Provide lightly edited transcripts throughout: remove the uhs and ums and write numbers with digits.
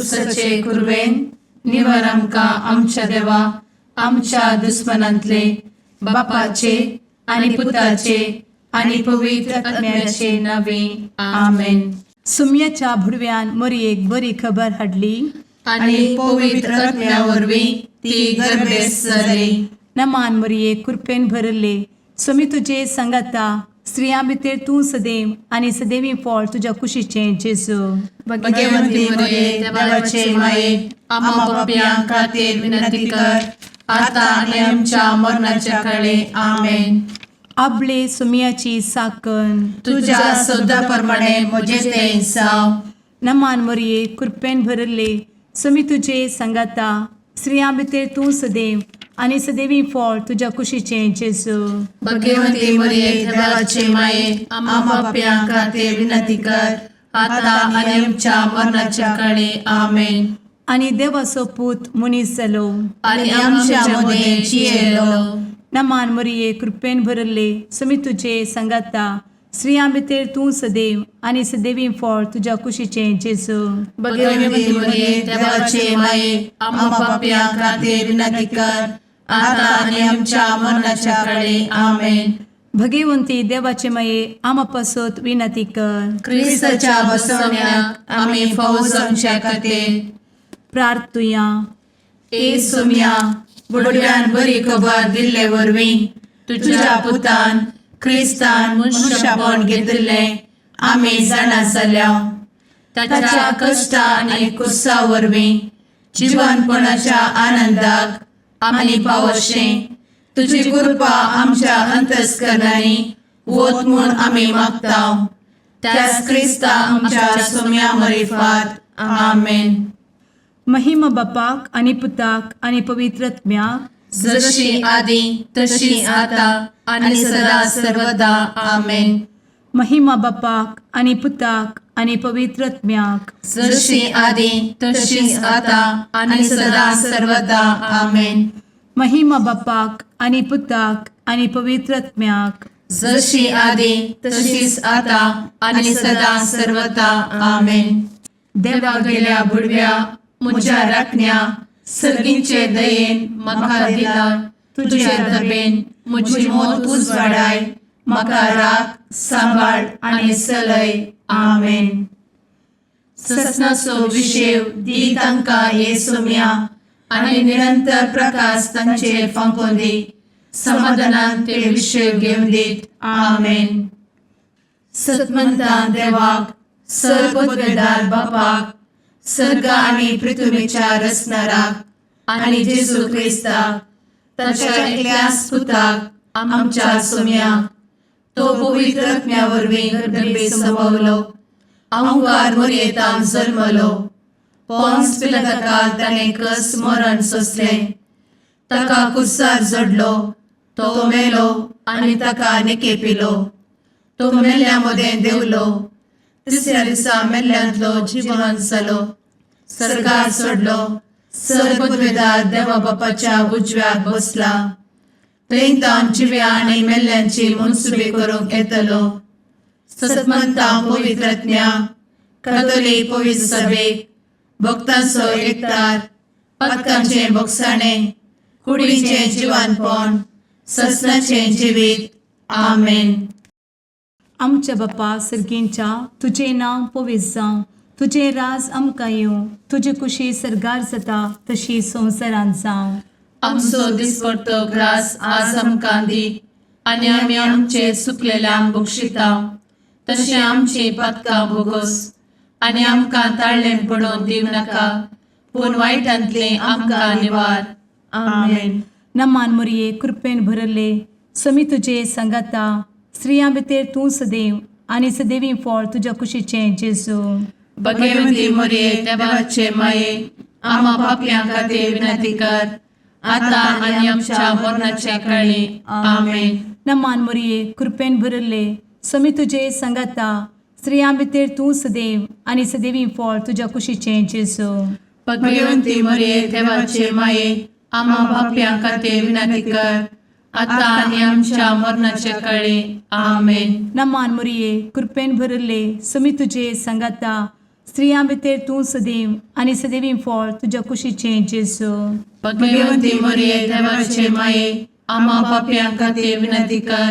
कुर्साचे कुरवेन निवर आमकां आमच्या देवा आमच्या दुस्मनांतले बापाचे आनी पुताचे आनी पवित्र आत्म्याचे नावे आमेन. सुम्याच्या भुडव्यान मोरयेक बरी खबर हाडली. आनी पवित्र आत्म्या वरवीं ती गर्भेस्त जाली. नमान मोरये, कृपेन भरले, स्वामी तुजे सांगाता. स्त्रियां भितर तूं सदैव आनी सदैवी फळ तुज्या कुशीचें जेजू. भगवंती मरिये, देवाचे माये, आम्हा पापयां खातीर विनंती कर, आता आनी आमच्या मरणाच्या काळी. आमेन. आबले सुम्याची साकन. तुझ्या शब्दा प्रमाणे म्हजे ते जावं. नमान मोरये, कृपेन भरले, स्वामी तुजे सांगाता. स्त्रियां भितर तूं सदैव आनी सदैवी फळ तुज्या कुशीचें जेजू. भगवंती मरिये, देवाचे माये, आम्हा पापयां खातीर विनंती कर, आता आनी आमच्या मरणाच्या काळी. आमेन. आनी देवाचो पूत मनीस जालो आनी आमच्या मदें जियेलो. नमान मोरये, कृपेन भरले, स्वामी तुजे सांगाता. स्त्रियां भितर तूं सदैव आनी सदैवी फळ तुज्या कुशीचें जेजू. भगवंती मरिये, देवाचे माये, आम्हा पापयां खातीर विनंती कर, आता आनी आमच्या मरणाच्या काळी. आमेन. भगवंती देवाचे माये, आमा पासत विनंती कर. क्रिस्ताच्या बसवण्याक आमी फावो जावच्या खातीर प्रार्थुया. ए सोम्या, बुडव्यान बरी खबर दिल्ले वरवीं तुझ्या पुतान क्रिस्तान मनुष्यपण घेतिल्लें आमी जाणा जाल्या. ताच्या कश्टा आनी कुर्सा वरवीं जिवनपणाच्या आनंदाक आमी पावशें तुजी कृपा आमच्या अंतस्करणांनी वत म्हूण आमी मागता, त्याच क्रिस्ता आमच्या सोम्या मरिफात. आमेन. महिमा बापाक आनी पुताक आनी पवित्र आत्म्याक. जशी आदी तशी आता आणि सदा सर्वदा. आमेन. महिमा बापाक आनी पुताक आनी पवित्र आत्म्याक. जशी आदी तशीच आता आणि सदा सर्वदा. आमेन. महिमा बापाक आनी पुताक आनी पवित्र आत्म्याक. जशी आदी तशीच आता आणि सदा सर्वदा. आमेन. देवा गेल्या बुडव्या म्हज्या राखण्या, सर्गींचे दयेन म्हाका दिला तुझे दबेन म्हजी मोत उजवाडाय, म्हाका राख, सांबाळ आनी चलय. आमेन. ससनाचो विशेव दी तांकां हे सोम्या आनी निरंतर प्रकाश तांचेर फांकोवन दी. समाधानान ते विशेव घेवन दीत. आमेन. सतमंतान देवाक, सर्वपदवेदार बापाक, सर्ग आनी पृथ्वीच्या रचणाराक आनी जेजू क्रिस्ताक ताच्या एकल्याच पुताक आमच्या सोम्याक, तो पवित्र आत्म्या वरवीं गर्भे संभवलो, अंकार मोरयेतान जल्मलो, पोन्स पिलाताकाल ताणें कस मरण सोंसलें, ताका कुर्सार जडलो, तो मेलो आनी ताका निकेपिलो, तो मेल्ल्या मदें देंवलो, तिसऱ्या दिसा मेल्ल्यांतलो जिवन जालो, सर्गार चडलो, सर्वपदवेदार देवा बापाच्या उजव्याक बसला, थंय तावन जिव्या आनी मेल्ल्यांची मनसुबी करूंक येतलो. सतमंता पवित्रज्ञा कथोलीक पवित्र सभेक, भक्तांचो एकतार, पातकांचें भोगसाणें, कुडीचें जिवानपण, ससनाचें जिवीत. आमेन. आमच्या बापा सर्गींच्या, तुजें नांव पवित्र जावं, तुजें राज आमकां येवं, तुजी कुशी सर्गार जाता तशी संवसारांत जावं. आमचो दिसपडतो ग्रास आज आमकां दी आनी आमी आमचे चुकलेल्यांक बक्षिता तशें आमची पातकां भोगोस आनी आमकां ताळ्ळें पडोवन दिवं नाका, पूण वायटांतलें आमकां निवार. आमेन. नमान मोरये, कृपेन भरले, समी तुजे सांगाता. स्त्रियां भितर तूं सदैव आनी सदैवी फळ तुज्या कुशीचें जेजू. भगवती मोरये, देवाचे माये, आम्हा पापयां खातीर विनंती कर, आता आनी आमच्या मरणाच्या काळी. आमेन. नमान मोरये, कृपेन भरले, समी तुजे सांगाता. स्त्रियां भितर तूं सदैव आनी सदैवी फळ तुज्या कुशीचें जेजू. भगवंती मोरये, देवाचे माये, आम्हा पापयां खातीर विनंती कर, आता आनी आमच्या मरणाच्या काळी. आमेन. नमान मोरये, कृपेन भरले, समी तुजे सांगाता. स्त्रियां भितर तूं सदैव आनी सदैवी फळ तुज्या कुशीचें जेजू. भगवंती मरिये, देवाचे माये, आम्हा पापयां खातीर विनंती कर,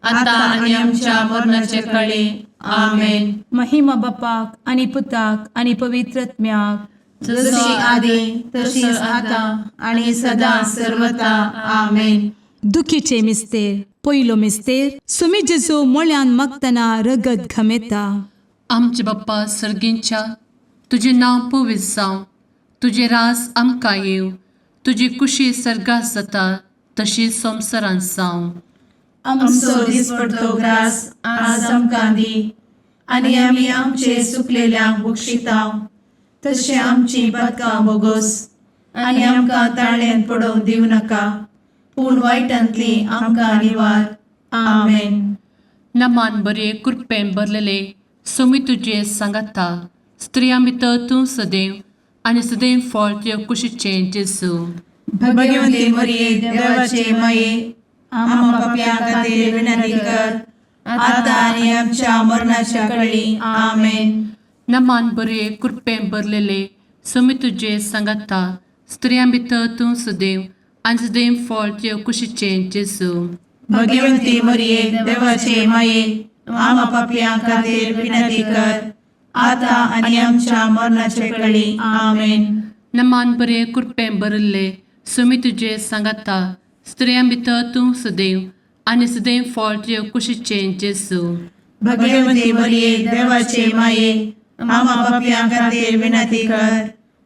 आता आनी आमच्या मरणाचे कळी. आमेन. महिमा बापाक आनी पुताक आनी पवित्र आत्म्याक. जशी आदी तशीच आता आणि सदा सर्वता. आमेन. दुखीचे मिस्तेर. पयलो मिस्तेर, सुमी जेजू मोळ्यान मागतना रगत घमेता. आमचे बाप्पा सर्गींच्या, तुजें नांव पवित्र जावं, तुजें रास आमकां येवं, तुजी कुशी सर्गात जाता तशी संवसारांत जावं. आमचो दिसपडतो ग्रास आज आमकां दी आनी आमी आमचे सुकलेल्यांक बक्षितांव तशें आमची पदकां बोगोस आनी आमकां ताळ्यान पडोवंक दिवं नाका, पूण वायटांतली आमकां निवार. आमेन. नमान बरे, कृपेन भरलेले, सोमी तुजे सांगाता, स्त्रियां भितर तूं सदैव आनी सदैव फळ तुजे कुशीचें जेजू. भगवंती मरिये, देवाचे माये, आम्हा पापयां खातीर विनंती कर, आता आनी आमच्या मरणाच्या कळी. आमेन. नमान बरे, कृपेन भरलेले, सोमी तुजे सांगाता, स्त्रियां भितर तूं सदैव आनी सदैव फळ तुजे कुशीचें जेजू. भगवंती मरिये, देवाचे माये, आम्हा पापयां खातीर विनंती कर, आता आनी आमच्या मरणाचे कळी. आमेन. नमान बरे, कृपेन भरिल्ले, सुमी तुजे सांगाता, स्त्रियां भितर तूं सदैव आनी सदैव फळ तुजे कुशीचें जेजू. भगवंती मरिये, देवाचे माये, आम्हा पापयां खातीर विनंती कर,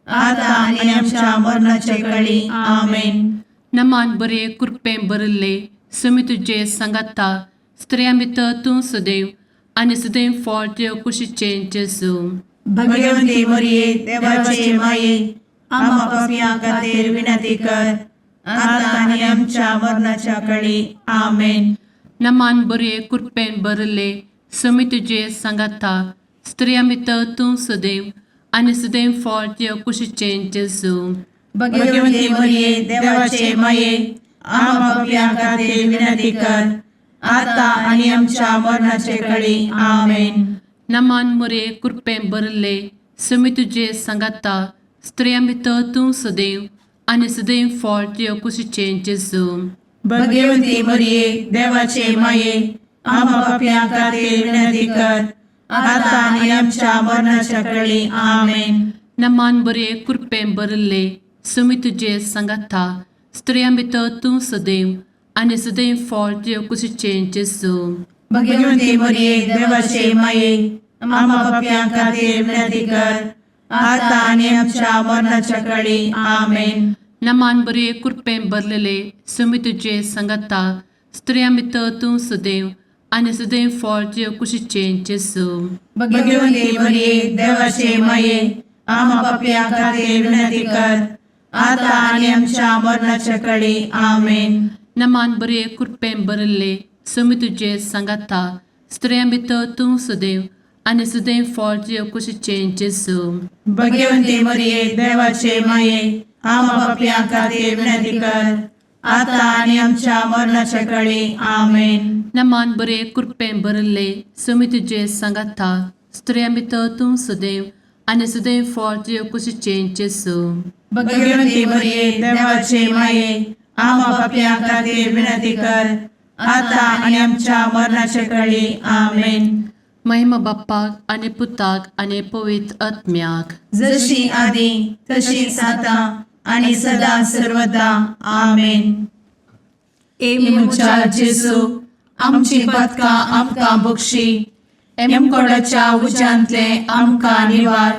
आता आनी आमच्या मरणाचे कळी. आमेन. नमान बरे, कृपेन भरिल्ले, सुमी तुजे सांगाता, स्त्रियां भितर तूं सदैव आनी सदैव फळ तुजे कुशीचें जेजू. भगवंती मरिये, देवाचे माये, आम्हा पापयां खातीर विनंती कर, आता आनी आमच्या मरणाच्या कळी. आमेन. नमान बरे, कृपेन भरिल्ले, सुमी तुजे सांगाता, स्त्रियां भितर तूं सदैव आनी सदैव फळ तुजे कुशीचें जेजू. भगवंती मरिये, देवाचे माये, आम्हा पापयां खातीर विनंती कर, आता आनी आमच्या मरणाचे कळी. आमेन. नमान मुरे, कृपेन भरिल्ले, सुमी तुजे सांगाता, स्त्रियां भितर तूं सदैव आनी सदैव फळ तुजे कुशीचें जेजू. भगवंती मरिये, देवाचे माये, आम्हा पापयां खातीर विनंती कर, आता आनी आमच्या मरणाच्या कळी. आमेन. नमान बरे, कृपेन भरिल्ले, सुमी तुजे सांगाता, स्त्रियां भितर तूं सदैव आनी सदैव फळ तुजे कुशीचें जेजू. भगवंती मरिये, देवाचे माये, आम्हा पापयां खातीर विनंती कर, आता आनी आमच्या मरणाच्या कळी. आमेन. नमान बरे, कृपेन भरलेले, सुमी तुजे सांगाता, स्त्रियां भितर तूं सदैव आनी सदैव फळ तुजे कुशीचें जेजू. भगवंती मरिये, देवाचे माये, आम्हा पापयां खातीर विनंती कर, आता आनी आमच्या मरणाच्या कळी. आमेन. नमान बरे, कृपेन भरिल्ले, सुमी तुजे सांगाता, स्त्रियां भितर तूं सदैव आनी सदैव फळ तुजे कुशीचें जेजू. भगवंती मरिये, देवाचे माये, आम्हा पापयां खातीर विनंती कर, आता आनी आमच्या मरणाच्या कळी. आमेन. नमान बरे, कृपेन भरिल्ले, सुमी तुजे सांगाता, स्त्रियां भितर तूं सदैव आनी सदैव फळ तुजे कुशीचें जेजू. भगवंती मरिये, देवाचे माये, आम्हा पापयां खातीर विनंती कर, आता आनी आमच्या मरणाच्या कळी. आमेन. महिमा बाप्पाक आनी पुताक आनी पवित्र आत्म्याक. जशी आदी तशीच आता आणि सदा सर्वदा. आमेन. ए म्हज्या जेजू, आमची पदकां आमकां बक्षी, एमकोडाच्या उज्यांतले आमकां निवार,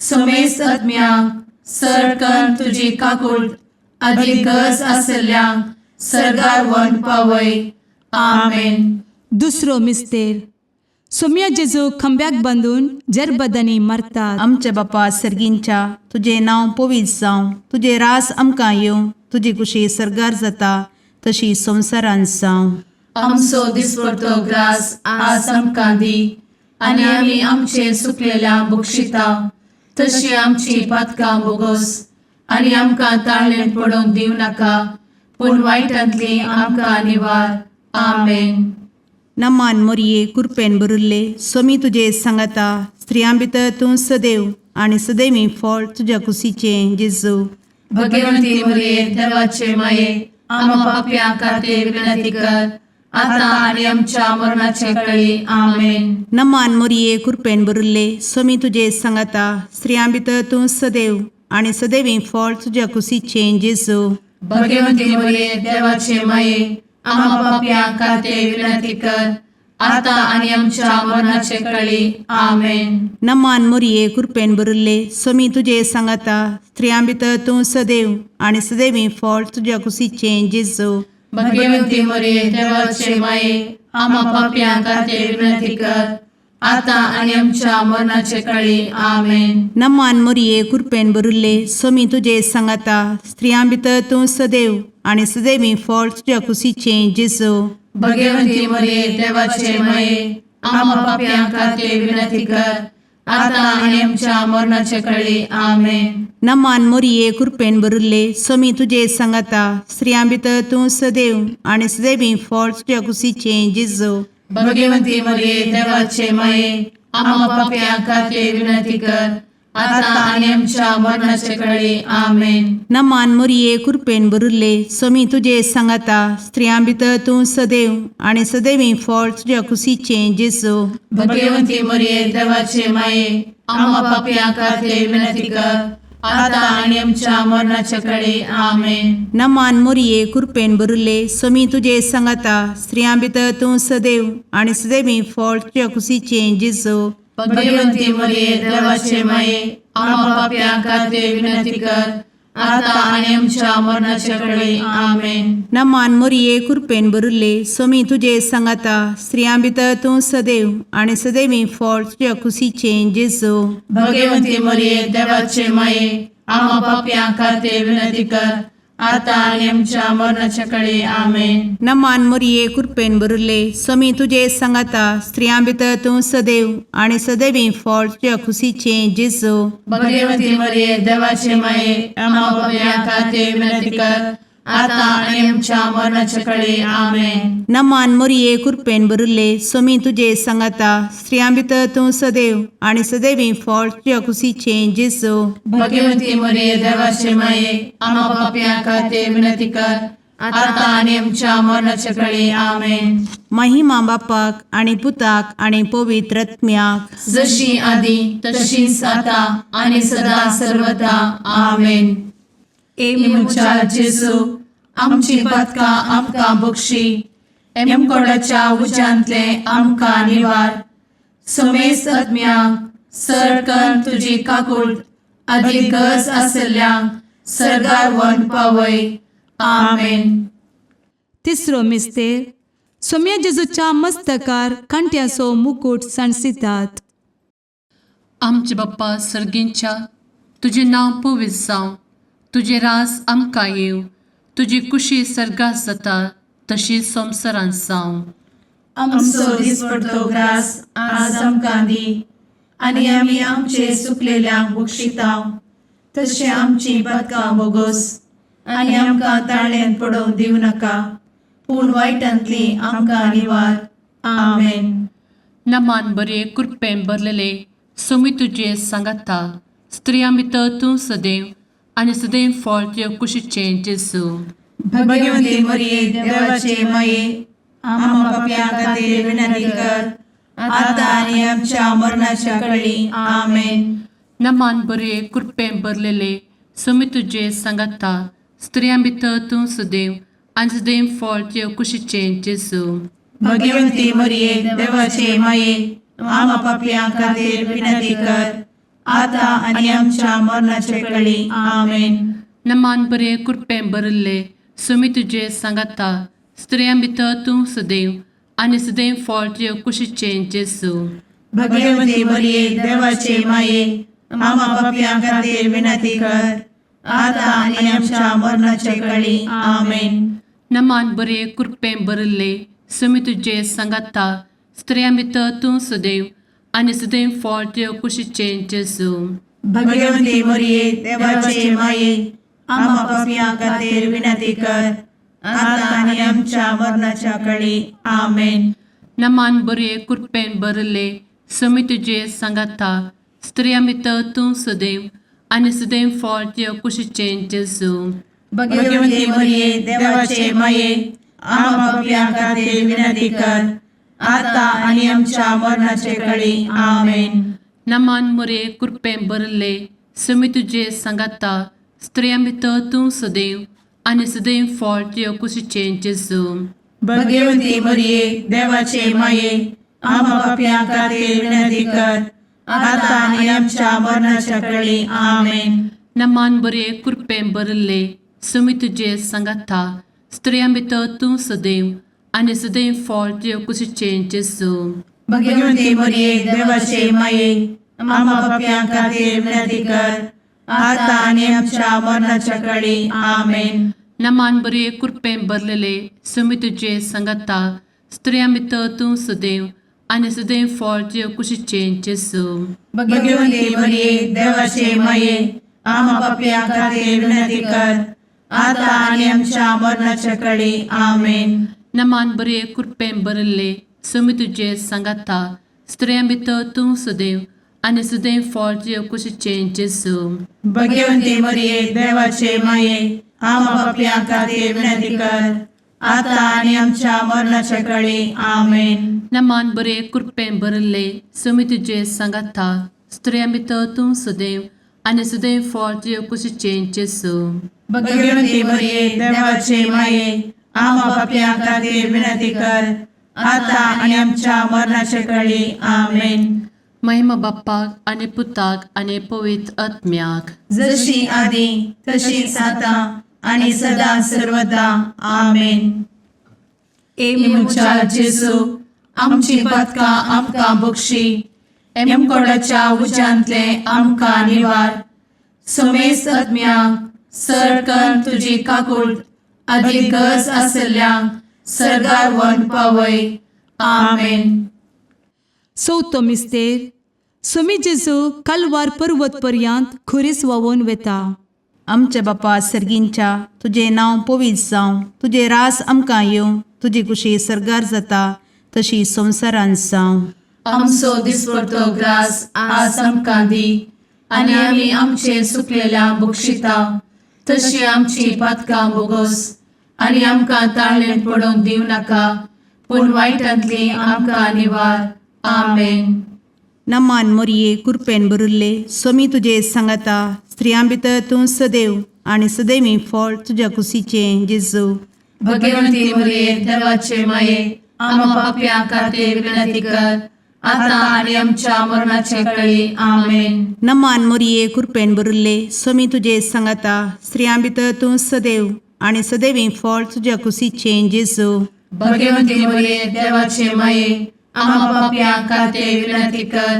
समेस्त आत्म्यांक सरकन तुजी काकूळ आदी गरज आसल्ल्यांक सर्गार वन पावय. आमेन. दुसरो मिस्तेर, सोम्या जेजू खांब्याक बांदून जरबदांनी मारतात. आमच्या बापा सर्गींच्या, तुजें नांव पवित्र जावं, तुजें रास आमकां येवं, तुजी कुशी सर्गार जाता तशी संवसारांत जावं. आमचो दिसपडतो ग्रास आज आमकां दी आनी आमी आमचे सुकलेल्या बक्षिता तशी आमची पातकां बोगोस आनी आमकां ताळ्ळें पडोवंक दिवं नाका, पूण वायटांतली आमकां निवार. आमेन. नमान मोरये, कुरपेन भरिल्ले, स्वामी तुजे सांगाता, स्त्रियां भितर तूं सदैव आनी सदैवी फळ तुज्या कुशीचें जेजू. भगवंती मरिये देवाचे माये, आम्हा पापयां खातीर विनंती कर, आता आनी आमच्या मरणाचे कळी. आमेन. नमान मोरये, कृपेन भरिल्ले, स्वामी तुजे सांगाता. स्त्रियां भितर तूं सदैव आनी सदैवी फळ तुज्या कुशीचें जेजू. भगवंती मरिये देवाचे माये, आम्हा पापयां खातीर विनंती कर, आता आनी आमच्या मरणाचे कळी. आमेन. नमान मोरये, कृपेन भरिल्ले, स्वामी तुजे सांगाता. स्त्रियां भितर तूं सदैव आनी सदैवी फळ तुज्या कुशीचें जेजू. भगवंती मरिये देवाचे माये, आम्हा पापयां खातीर विनंती कर, आता आनी आमच्या मरणाचे कळी. आमेन. नमान मोरये, कृपेन भरिल्ले, स्वामी तुजे सांगाता. स्त्रियां भितर तूं सदैव आनी सदैवी फळ तुज्या कुशीचें जेजू. भगवंती मरिये देवाचे माये, आम्हा पापयां खातीर विनंती कर, आता आनी आमच्या मरणाचे कळी. आमेन. नमान मोरये, कृपेन भरिल्ले, स्वामी तुजे सांगाता. स्त्रियां भितर तूं सदैव आनी सदैवी फळ तुज्या कुशीचें जेजू. भगवंती मरिये देवाचे माये, आम्हा पापयां खातीर विनंती कर, आता आनी आमच्या मरणाचे कळी. आमेन. नमान मोरये, कृपेन भरिल्ले, स्वामी तुजे सांगाता. स्त्रियां भितर तूं सदैव आनी सदैवी फळ तुज्या कुशीचें जेजू. भगवंती मरिये देवाचे माये, आम्हा पापयां खातीर विनंती कर, आता आनी आमच्या मरणाचे कळी. आमेन. नमान मोरये, कृपेन भरिल्ले, स्वामी तुजे सांगाता. स्त्रियां भितर तूं सदैव आनी सदैवी फळ तुज्या कुशीचें जेजू. भगवंती मरिये देवाचे माये, आम्हा पापयां खातीर विनंती कर, आता आनी आमच्या मरणाचे कळी. आमेन. नमान मोरये, कृपेन भरिल्ले, स्वामी तुजे सांगाता. स्त्रियां भितर तूं सदैव आनी सदैवी फळ तुज्या कुशीचें जेजू. भगवंती मरिये देवाचे माये, आम्हा पापयां खातीर विनंती कर, आता आनी आमच्या मरणाच्या कळी. आमेन. नमान मोरये, कृपेन भरिल्ले, स्वामी तुजे सांगाता. स्त्रियां भितर तूं सदैव आनी सदैवी फळ तुज्या कुशीचें जेजू. भगवंती मरिये देवाचे माये, आम्हा पापयां खातीर विनंती कर, आता आनी आमच्या मरणाच्या कळी. आमेन. नमान मोरये, कृपेन भरिल्ले, स्वामी तुजे सांगाता. स्त्रियां भितर तूं सदैव आनी सदैवी फळ तुज्या कुशीचें जेजू. भगवंती मरिये देवाचे माये, आम्हा पापयां खातीर विनंती कर, आता आनी आमच्या मरणाच्या कळी. आमेन. महिमा बापाक आनी पुताक आनी पवित्र आत्म्याक, जशी आदी तशीच आता आनी सदा सर्वदा. आमेन. ए म्हज्या जेजू, आमची पातकां आमकां बक्षी, एमकोडाच्या उज्यांतले आमकां निवार, समेस्त आत्म्यांक सरकन तुजी काकूट आदी गरज आसल्ल्यांक सर्गार व्हरून पावय. आमेन. तिसरो मिस्तेर, सोम्या जेजूच्या मस्तकार कांट्याचो मुकूट सांडसितात. आमचे बाप्पा सर्गींच्या, तुजें नांव पवित्र जावं, तुजें राज आमकां येवं, तुजी कुशी सर्गात जाता तशी संवसारांत जावं. आमचो दिसपडतो ग्रास आज आमकां दी, आनी आमी आमचे सुकलेल्यांक बक्षितांव, तशें आमची पातकां बोगोस, आनी आमकां ताळ्यांत पडोवंक दिवं नाका, पूण वायटांतली आमकां निवार. आमेन. नमान बरे, कृपेन भरलेले, स्वामी तुजे सांगाता. स्त्रियां भितर तूं सदैव आनी सदैव फळ तुजे कुशीचें जेजू. भगवंती मरिये देवाचे माये, आम्हा पापयां खातीर विनंती कर, आता आनी आमच्या मरणाच्या कळी. आमेन. नमान बरे, कृपेन भरलेले, स्वामी तुजे सांगाता. स्त्रियां भितर तूं सदैव आनी सदैव फळ तुजे कुशीचें जेजू. भगवंती मरिये देवाचे माये, आम्हा पापयां खातीर विनंती कर, आता आनी आमच्या मरणाच्या कळी. आमेन. नमान बरे, कृपेन भरिल्ले, स्वामी तुजे सांगाता. स्त्रियां भितर तूं सदैव आनी सदैव फळ तुजे कुशीचें जेजू. भगवंती मरिये देवाचे माये, आम्हा पापयां खातीर विनंती कर, आता आनी आमच्या मरणाच्या कळी. आमेन. नमान बरे, कृपेन भरिल्ले, स्वामी तुजे सांगाता. स्त्रियां भितर तूं सदैव आनी सदैव फळ तुजे कुशीचें जेजू. भगवंती मरिये देवाचे माये, आम्हा पापयां खातीर विनंती कर, आता आनी आमच्या मरणाच्या कळी. आमेन. नमान बरे, कृपेन भरिल्ले, समी तुजे सांगाता स्त्रियां भितर तूं सदैव आनी सदैव फळ तुज्या कुशीचें जेजू. भगवती मरिये, देवाचे माये, आम्हा पापयां खातीर विनंती कर, आता आनी आमच्या मरणाचे कळी. आमेन. नमान मुरे कृपें भरले समी तुजे सांगाता स्त्रियां भितर तूं सदैव आनी सदैव फळ तुज्या कुशीचें जेजू. भगवती मरिये, देवाचे माये, आम्हा पापयां खातीर विनंती कर, आता आनी आमच्या मरणाच्या कळी. आमेन. नमान बरे कृपें भरले समी तुजे सांगाता स्त्रियां भितर तूं सदैव आनी सदैव फळ तुज्या कुशीचें जेजू. भगवती मरिये, देवाचे माये, आम्हा पापयां खातीर विनंती कर, आता आनी आमच्या मरणाच्या कळी. आमेन. नमान बरे कृपें भरलेले समी तुजे सांगाता स्त्रियां भितर तूं सदैव आनी सदैव फळ तुज्या कुशीचें जेजू. भगवती मरिये, देवाचे माये, आम्हा पापयां खातीर विनंती कर, आता आनी आमच्या मरणाच्या कळी. आमेन. नमान बरे कृपें भरले समी तुजे सांगाता स्त्रियां भितर तूं सदैव आनी सदैव फळ तुज्या कुशीचें जेजू. भगवती मरिये, देवाचे माये, आम्हा पापयां खातीर विनंती कर, आता आनी आमच्या मरणाच्या कळी. आमेन. नमान बरे कृपें भरले समी तुजे सांगाता स्त्रियां भितर तूं सदैव आनी सदैव फळ तुज्या कुशीचें जेजू. भगवती मरिये, देवाचे माये, आम्हा पापयां खातीर विनंती कर, आता आनी आमच्या मरणाच्या कळी. आमेन. महिमा बाप्पाक आनी पुताक आनी पवित्र आत्म्याक. जशी आदी तशीच आता आणि सदा सर्वदा. आमेन. ए म्हज्या जेजू, आमची पातकां आमकां बक्षी, एमकोडाच्या उज्यांतले आमकां निवार, समेस्त आत्म्यांक सरकन तुजी काकूळ आदी गरज आसल्ल्यांक सर्गार व्हरून पावय. आमेन. चवथो मिस्तेर. सोमी जेजू कालवार पर्वत पर्यंत खुरीस व्हांवून वेता. आमच्या बापा सर्गींच्या, तुजें नांव पवित्र जावं, तुजें रास आमकां येवं, तुजी कुशी सर्गार जाता तशी संवसारांत जावं. आमचो दिसपडतो ग्रास आज आमकां दी, आनी आमी आमचे सुकलेल्या बक्षिता तशी आमची पातकां बोगोस, आनी आमकां ताळणेंत पडोवंक दिवं नाका, पूण वायटांतली आमकां निवार. आमेन. नमान मोरये, कुरपेन भरिल्ले, सोमी तुजे सांगाता, स्त्रियां भितर तूं सदैव आनी सदैवी फळ तुज्या कुशीचें जेजू. भगवंती मरिये, देवाचे माये, आम्हा पापयां खातीर विनंती कर, आता आनी आमच्या मरणाचे कळी. आमेन. नमान मोरये, कुरपेन भरिल्ले, सोमी तुजे सांगाता, स्त्रियां भितर तूं सदैव आनी सदैवी फळ तुज्या कुशीचें जेजू. भगवंती मरिये, देवाचे माये, आम्हा पापयां खातीर विनंती कर,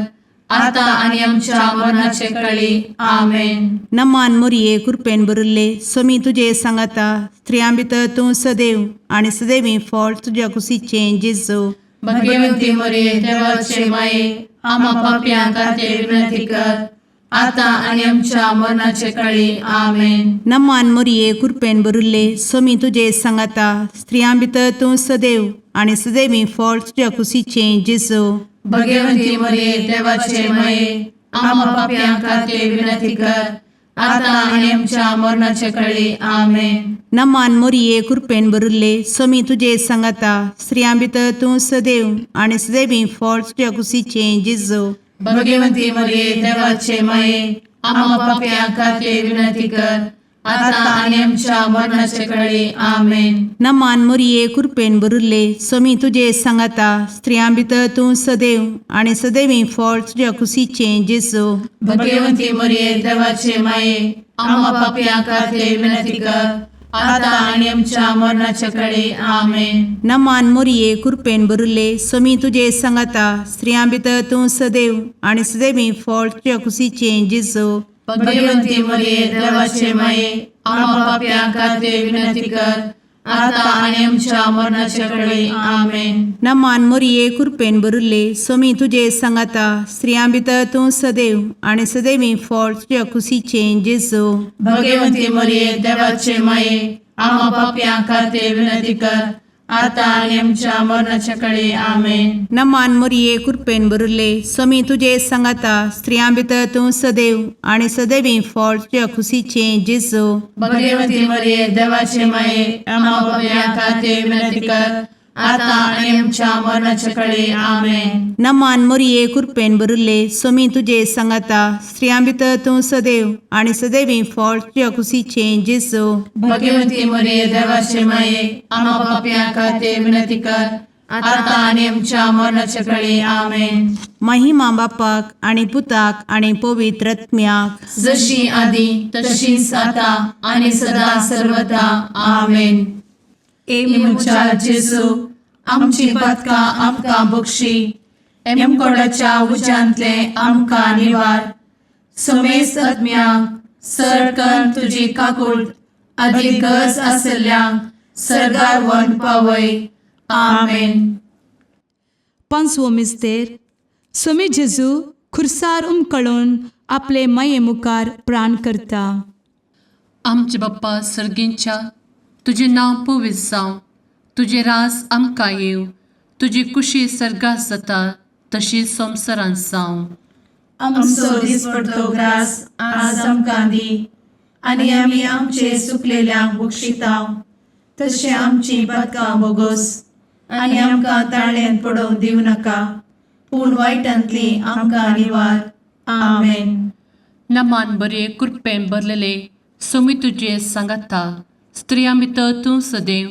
आता आनी आमच्या मरणाचे कळी. आमेन. नमान मोरये, कुरपेन भरिल्ले, सोमी तुजे सांगाता, स्त्रियां भितर तूं सदैव आनी सदैवी फळ तुज्या कुशीचें जेजू. भगवंती मरिये, देवाचे माये, आम्हा पापयां खातीर विनंती कर, आता आनी आमच्या मरणाचे कळी. आमेन. नमान मोरये, कुरपेन भरिल्ले, सोमी तुजे सांगाता, स्त्रियां भितर तूं सदैव आनी सदैवी फळ तुज्या कुशीचें जेजू. भगवंती मरिये, देवाचे माये, आम्हा पापयां खातीर विनंती कर, आता आनी आमच्या मरणाचे कळी. आमेन. नमान मोरये, कुरपेन भरिल्ले, सोमी तुजे सांगाता, स्त्रियां भितर तूं सदैव आनी सदैवी फळ तुज्या कुशीचें जेजू. भगवंती मरिये, देवाचे माये, आम्हा पापयां खातीर विनंती कर, आता आनी आमच्या मरणाचे कळी. आमेन. नमान मोरये, कुरपेन भरिल्ले, सोमी तुजे सांगाता, स्त्रियां भितर तूं सदैव आनी सदैवी फळ तुज्या कुशीचें जेजू. भगवंती मरिये, देवाचे माये, आम्हा पापयां खातीर विनंती कर, आता आनी आमच्या मरणाचे कळी. आमेन. नमान मोरये, कुरपेन भरिल्ले, सोमी तुजे सांगाता, स्त्रियां भितर तूं सदैव आनी सदैवी फळ तुज्या कुशीचें जेजू. भगवंती मरिये, देवाचे माये, आम्हा पापयां खातीर विनंती कर, आता आनी आमच्या मरणाचे कळी. आमेन. नमान मोरये, कुरपेन भरिल्ले, सोमी तुजे सांगाता, स्त्रियां भितर तूं सदैव आनी सदैवी फळ तुज्या कुशीचें जेजू. भगवंती मरिये, देवाचे माये, आम्हा पापयां खातीर विनंती कर, आतां आनी आमच्या मरणाच्या कडे आमेन. नमान मोरये कृपेन भरिल्ले, स्वामी तुजे सांगाता, स्त्रियां भितर तूं सदैव आनी सदैवी फळ तुज्या खुशीचें जेजू. भगवती मरिये, देवाचे माये, आम्हा पापयां खातीर विनंती कर, आतां आनी आमच्या मरणाच्या कडे आमेन. नमान मोरये कृपेन भरिल्ले, स्वामी तुजे सांगाता, स्त्रियां भितर तूं सदैव आनी सदैवी फळ तुज्या खुशीचें जेजू. भगवती मरिये, देवाचे माये, आम्हा पापयां खातीर विनंती कर, आतां आनी आमच्या मरणाच्या कडे आमेन. महिमा बापाक आनी पुताक आनी पवित्र आत्म्याक. जशी आदी तशीच आता आणि सदा सर्वदा आमेन. ए म्हज्या जेजू, आमची पातकां आमकां बक्षी, एमकोडाच्या उज्यांतले आमकां निवार, समेस्त आत्म्यांक सरकन तुजी काकूळ आदी गरज आसल्ल्यांक सर्गार व्हरून पावय. आमेन. पांचवो मिस्तेर. स्वामी जेजू खुर्सार उमकळून आपले माये मुखार प्राण करता. आमचे बाप्पा सर्गींच्या, तुजें नांव पवित्र जावं, तुजें रास आमकां येवं, तुजी कुशी सर्गात जाता तशी संवसारांत जावं. आमचो दिसपडतो ग्रास आज आमकां दी, आनी आमी आमचे सुकलेल्यांक बक्षितांव, तशें आमची पातकां बोगोस, आनी आमकां ताळ्यान पडोवंक दिवं नाका, पूण वायटांतली आमकां निवार. आमेन. नमान बरे कृपेन भरलेले, स्वामी तुजें सांगाता, स्त्रियां भितर तूं सदैव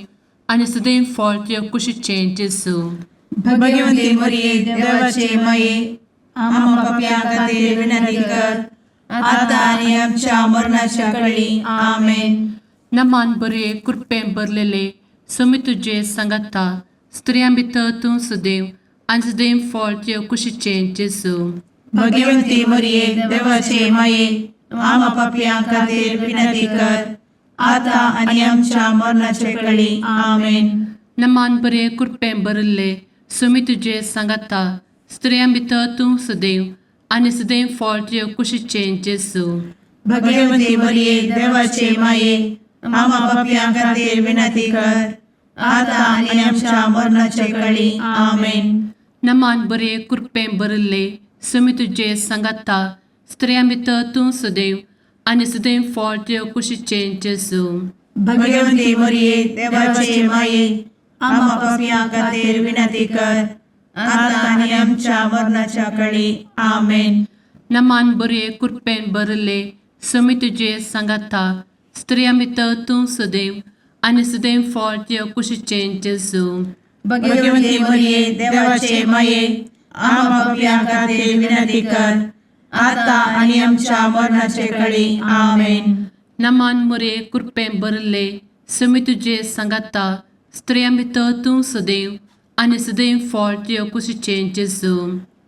आनी सदैव फळ तुज्या कुशीचें जेजू. भगवती मरिये, देवाचे माये, आम्हा पापयां खातीर विनंती कर, आतां आनी आमच्या मरणाच्या कळी. आमेन. नमान बरे कृपेन भरलेले, स्वामी तुजें सांगाता, स्त्रियां भितर तूं सदैव आनी सदैव फळ तुज्या कुशीचें जेजू. भगवती मरिये, देवाचे माये, आम्हा पापयां खातीर विनंती कर, आतां आनी आमच्या मरणाचे कळी. आमेन. नमान बरे कृपेन भरिल्ले, स्वामी तुजें सांगाता, स्त्रियां भितर तूं सदैव आनी सदैव फळ तुज्या कुशीचें जेजू. भगवती मरिये, देवाचे माये, आम्हा पापयां खातीर विनंती कर, आतां आनी आमच्या मरणाचे कळी. आमेन. नमान बरे कृपेन भरिल्ले, स्वामी तुजें सांगाता, स्त्रियां भितर तूं सदैव आनी सदैव फळ तुज्या कुशीचें जेजू. भगवती मरिये, देवाचे माये, आम्हा पापयां खातीर विनंती कर, आतां आनी आमच्या मरणाच्या कळी. आमेन. नमान बरे कृपेन भरिल्ले, स्वामी तुजें सांगाता, स्त्रियां भितर तूं सदैव आनी सदैव फळ तुज्या कुशीचें जेजू. भगवती मरिये, देवाचे माये, आम्हा पापयां खातीर विनंती कर, आतां आनी आमच्या मरणाचे कळी. आमेन. नमान मोरे कृपेन भरिल्ले, स्वामी तुजें सांगाता, स्त्रियां भितर तूं सदैव आनी सदैव फळ तुज्या कुशीचें जेजू.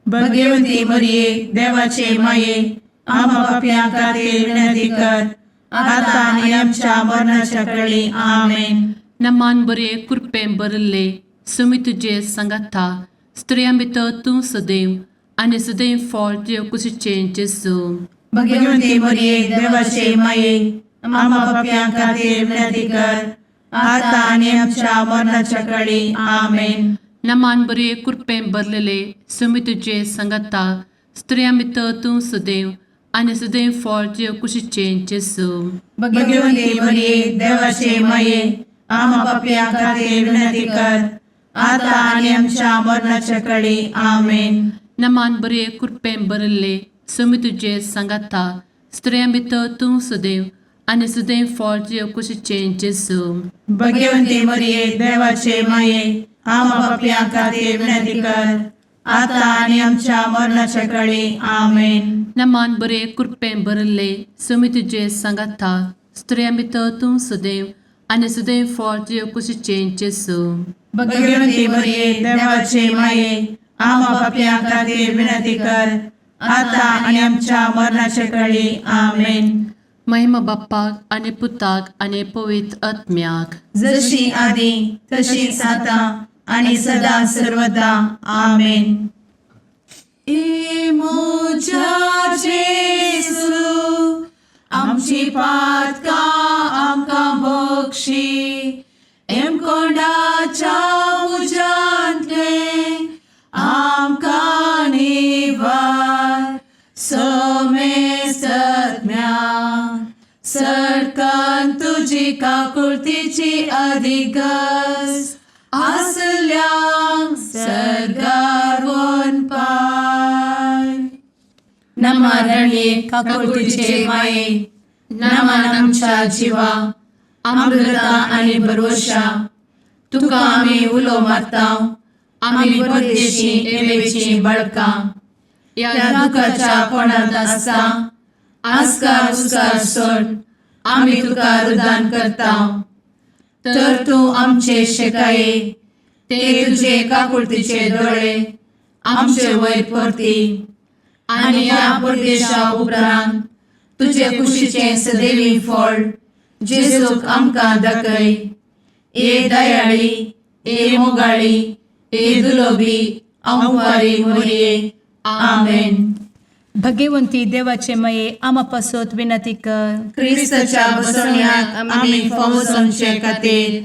भगवती मरिये, देवाचे माये, आम्हा पापयां खातीर विनंती कर, आतां आनी आमच्या मरणाच्या कळी. आमेन. नमान बरे कृपेन भरिल्ले, स्वामी तुजें सांगाता, स्त्रियां भितर तूं सदैव आनी सदैव फळ तुज्या कुशीचें जेजू. भगवती मरिये, देवाचे माये, आम्हा पापयां खातीर विनंती कर, आतां आनी आमच्या मरणाच्या कळी. आमेन. नमान बरे कृपेन भरलेले, स्वामी तुजें सांगाता, स्त्रियां भितर तूं सदैव आनी सदैव फळ तुज्या कुशीचें जेजू. भगवती मरिये, देवाचे माये, आम्हा पापयां खातीर विनंती कर, आतां आनी आमच्या मरणाच्या कळी. आमेन. नमान बरे कृपेन भरिल्ले, स्वामी तुजें सांगाता, स्त्रियां भितर तूं सदैव आनी सदैव फळ तुज्या कुशीचें जेजू. भगवती मरिये, देवाचे माये, आम्हा पापयां खातीर विनंती कर, आतां आनी आमच्या मरणाच्या कळी. आमेन. नमान बरे कृपेन भरिल्ले, स्वामी तुजें सांगाता, स्त्रियां भितर तूं सदैव आनी सदैव फळ तुज्या कुशीचें जेजू. भगवती मरिये, देवाचे माये, आम्हा पापयां खातीर विनंती कर, आतां आनी आमच्या मरणाच्या कळी. आमेन. महिमा बाप्पाक आनी पुताक आनी पवित्र आत्म्याक. जशी आदी तशीच आतां आणि सदा सर्वदा. आमेन. ए म्हज्या जेजू, आमची पातकां आमकां बक्षी, एमकोंडाच्या तुजी काकुळतीची अधिगस आसल्यांक सर्गार पाय. नमरणे काकुळतीचे माये, नमन आमच्या जिवा, अमृता आनी भरवशा, तुका आमी उलो मारता. आमी परदेशी एवेची बळकां ह्या दुखाच्या कोणांत आसता. आस्कार उस्कार सोड आमी तुका रुदान करता, तर तूं आमचे शेकाये ते तुजे काकुळतीचे दोळे आमचे वयर परती आनी ह्या परदेशा उपरांत तुजे कुशीचें सदैवी फळ जेजूक आमकां दाखय. ए दयाळी, ए मोगाळी, ए दुलोबी अंवारी मोरये, आमेन. भगवंती देवाचे मये, आमा पासत विनंती कर. क्रिस्ताच्या बसवण्याक आमी फावो जावचे खातीर.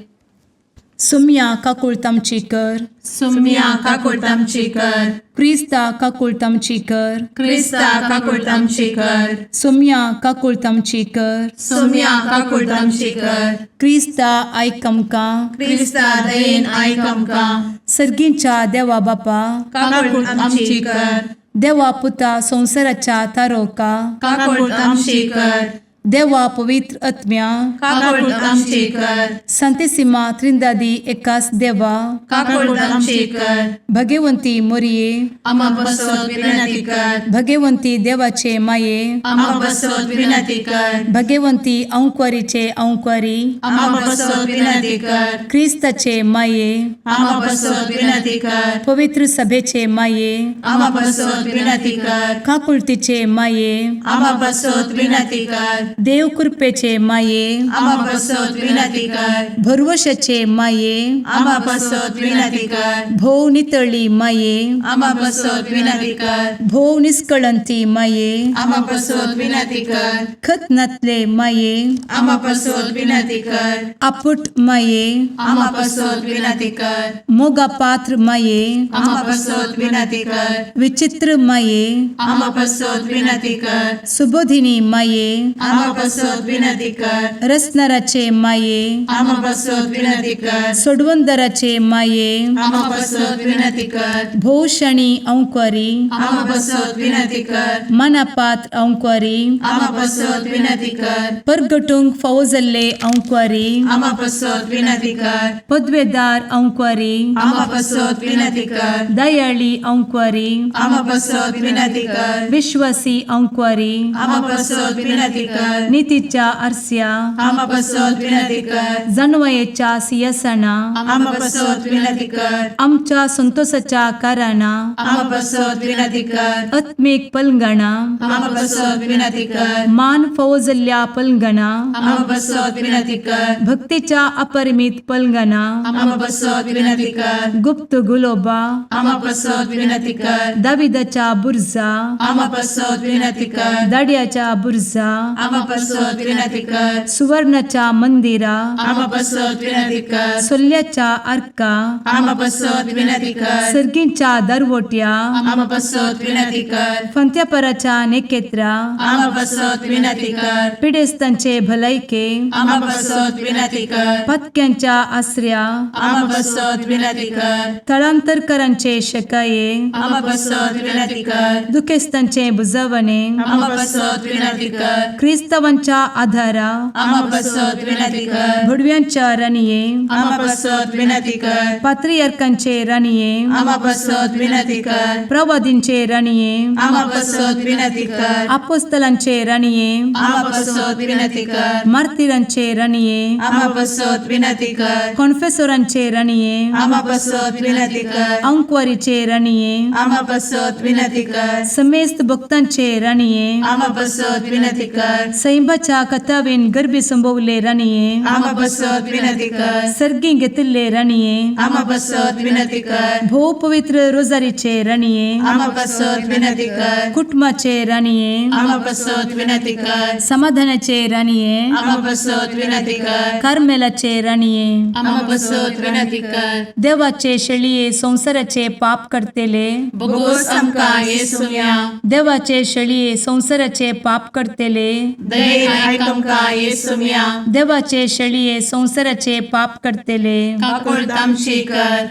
सुम्या काकुळत आमची कर. सुम्या काकुळट आमची कर. क्रिस्ता काकुळत आमची कर. क्रिस्ता काकुळट आमची कर. सुम्या काकुळत आमची कर. सुम्या काकुळट आमची कर. क्रिस्ता आयक आमकां. क्रिस्ता दयेन आयक आमकां. सर्गींच्या देवा बापा, काकुळट आमची कर. देवा पुता संवसाराच्या तारोका, काकुळट आमची कर. देवा पवित्र आत्म्या, काकुळट आमची कर. संतेसिमा त्रिंदादी एकास देवा, काकुळट आमची कर. भगवंती मोरये, आमा बसत विनंती कर. भगवंती देवाचे माये, आमा बसत विनंती कर. भगवंती अंक्वारीचे अंक्वारी, आमा बसत विनंती कर. क्रिस्ताचे माये, आमा बसत विनंती कर. पवित्र सभेचे माये, आमा बसत विनंती कर. काकुळतीचे माये, आमा बसत विनंती कर. देव कृपेचे माये, आमा बसत विनंती कर. भरवशाचे माये, आमा बसत विनंती कर. भोव नितळी माये, आमा बसत विनंती कर. भोव निस्कळंती माये, आमा बसत विनंती कर. खत नातले माये, आमा बसत विनंती कर. आपुट माये, आमा बसत विनंती कर. मोगा पात्र माये, आमा बसत विनंती कर. विचित्र माये, आमा बसत विनंती कर. सुबोधिनी माये, आमा बसत विनंती कर. रसनाराचे माये, आमा बसत विनंती कर. सोडवंदराचे माये, आमा बसत विनंती कर. भोवशणी अंक्वारी, आमा बसत विनंती कर. मनापात्र अंक्वारी, आमा बसत विनंती कर. परगटूंक फावो जाल्ले अंक्वारी, आमा बसत विनंती कर. पदवेदार अंक्वारी, आमा बसत विनंती कर. दयाळी अंक्वारी, आमा बसत विनंती कर. विश्वासी अंक्वारी, आमा बसत विनंती कर. नितीच्या आरस्या, आमा बसत विनंती कर. जानवयेच्या सियासना, आमा बसत विनंती कर. आमच्या संतोषाच्या कारणा, आमा बसत विनंती कर. आत्मीक पलंगणा, आमा बसत विनंती कर. मान फावो जाल्ल्या पलंगणा, आमा बसत विनंती कर. भक्तीच्या अपरिमित पलंगणा, आमा बसत विनंती कर. गुप्त गुलोबा, आमा बसत विनंती कर. दाविदाच्या बुर्जा, आमा बसत विनंती कर. दाड्याच्या बुर्जा, आमा बसत विनंती कर. सुवर्णाच्या मंदिरा, आमा बसत विनंती कर. सोल्ल्याच्या आर्का, आमा बसत विनंती कर. सर्गींच्या दरवट्या, आमा बसत विनंती कर. फंत्यापराच्या नेकेत्रा, आमा बसत विनंती कर. पिडेस्तांचे भलायके, आमा बसत विनंती कर. पत्क्यांच्या आसऱ्या, आमा बसत विनंती कर. थळांतरकरांचे शकाये, आमा बसत विनंती कर. दुखेस्तांचे बुजवणे, आमा बसत विनंती कर. क्रिस्तावांच्या आधारा, आमा बसत विनंती कर. भुडव्यांच्या राणये, आमा बसत विनंती कर. पात्रियार्कांचे राणये, आमा बसत विनंती कर. प्रवादींचे राणये, आमा बसत विनंती कर. आपोस्तलांचे राणये, आमा बसत विनंती कर. मार्तिरांचे राणये, आमा बसत विनंती कर. कॉन्फेसोरांचे राणये, आमा बसत विनंती कर. अंक्वारीचे राणये, आमा बसत विनंती कर. समेस्त भक्तांचे राणये, आमा बसत विनंती कर. सैंबाच्या कथावेन गर्भी संभवले राणये, आमा बसत विनंती कर. सर्गी घेतिल्ले राणये, आमा बसत विनंती कर. भोव पवित्र रोजारीचे राणये, आमा बसत विनंती कर. कुटुंबाचे राणये, आमा बसत विनंती कर. समाधानाचे राणये, आमा बसत विनंती कर. कार्मेलाचे राणये, आमा बसत विनंती कर. देवाचे शेळये संवसाराचे पाप करतेले, बोगोस आमकां येसुया. देवाचे शेळये संवसाराचे पाप करतेले, दयेन आयक आमकां येसुम्या. देवाचे शेळये संवसाराचे पाप करतले, काकुळट आमची कर.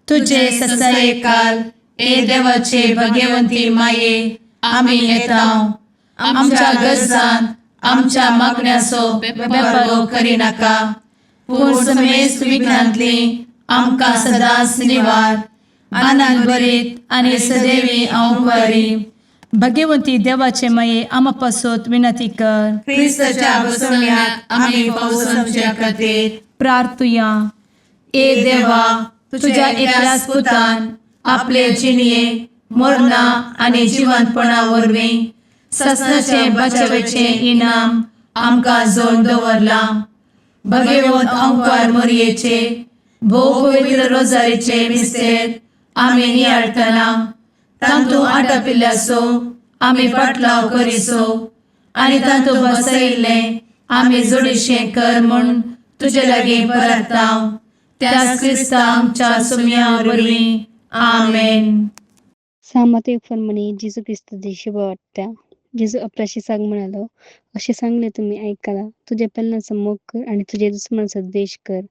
तुझे तुझे ससायेकाल ए देवाचे भगवंती माये, आमी येता. आमच्या गरजान आमच्या मागण्याचो बेपर्वो करिनाका, पूण समेस्त विघ्नांतली आमकां सदांच निवार. आनंद भरीत आनी सदैवी अंवकारी. भगवंती देवाचे माये, आमा पासत विनंती कर. क्रिस्ताच्या बसवण्याक आमी पावसाच्या खातीर. प्रार्थुया. ए देवा, तुझ्या एकल्याच पुतान आपले जिणये मरणा आनी जिवंतपणा वरवीं ससनाचे बचावेचें इनाम आमकां जोड दवरलां. भगवंत अंकार मोरयेचे भोव पवित्र रोजारीचे मिस्तेर आमी नियाळटना तांतू आटापिल्ल्याचो आमी पाटलाव करिसो आनी तांतू बसयिल्लें आमी जोडीशें कर म्हूण तुजे लागीं परताव, त्याच क्रिस्ता आमच्या सुम्या वरवीं. आमेन. सामाते फर्माने जेजू ख्रिस्ताची शोभा वाटता. जेजू आपल्या शिसाक म्हणालो, अशें सांगलें तुमी आयकलां, तुज्या पेल्लांचो मोग कर आनी तुज्या दुस्मानाचो द्वेश कर.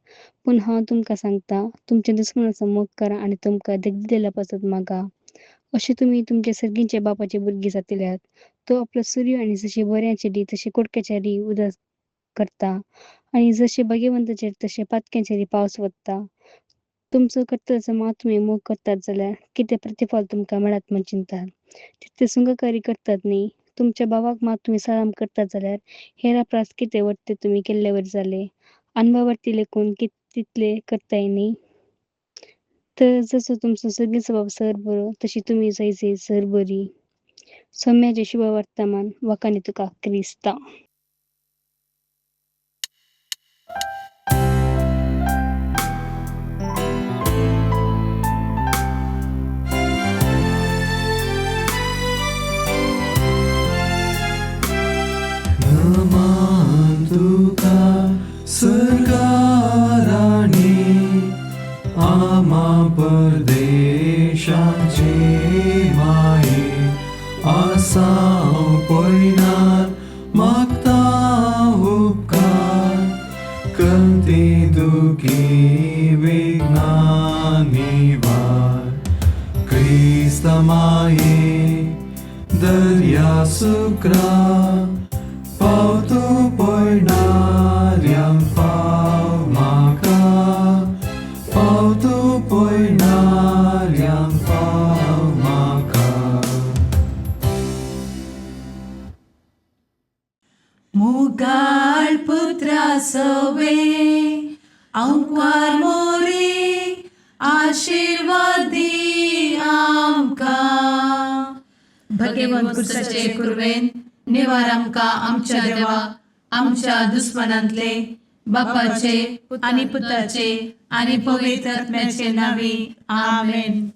पूण हांव तुमकां सांगता, तुमच्या दुस्मानाचो मोग करा आनी तुमकां दिलेल्या पासत मागा. अशें तुमी तुमच्या सर्गींच्या बापाचे भुरगीं जातल्यात. तो आपलो सूर्य आनी जशें बऱ्याचेरी तशें कोडक्याचेरी उदक करता आनी जशें भाग्यवंताचेर तशें पातक्यांचेर पावस वता. तुमचो कर्तव्याचो मात तुमी मोग करतात जाल्यार कितें प्रतिफळ तुमकां मेळत म्हूण चिंतात? तितले सुंगकारी करतात न्ही? तुमच्या भावाक मात तुमी सलाम करतात जाल्यार हेरा प्रास कितें वरते तुमी केल्ले वरी जाले? अनभावार्थी लेखून तितले करताय न्ही? तर जसो तुमचो सर्गीचो बाप सर बरो, तशी तुमी जायचे सर बरी. सोम्याचे शुभ वर्तमान वाकानी तुका क्रिस्ता. नमान तुका सरकाराणी, आमा परदेशाचे माये, आसाव पयनार मागता उपकार, कंती दुखी विघ्ना निवार. क्रिस्त माये दर्या सुक्रा, पावतो पयणाऱ्यांक पाव म्हाका, पावतो पयणाऱ्यांक पाव म्हाका. मुगाळ पुत्रा सवे अंकार मोरे, आशिर्वाद दी आमकां. भगवंत कुर्साचे कुर्वेन निवार आमकां आमच्या देवा, आमच्या दुस्मनांतले, बापाचे आनी पुताचे आनी पवित्र आत्म्याचे नांवी. आमेन.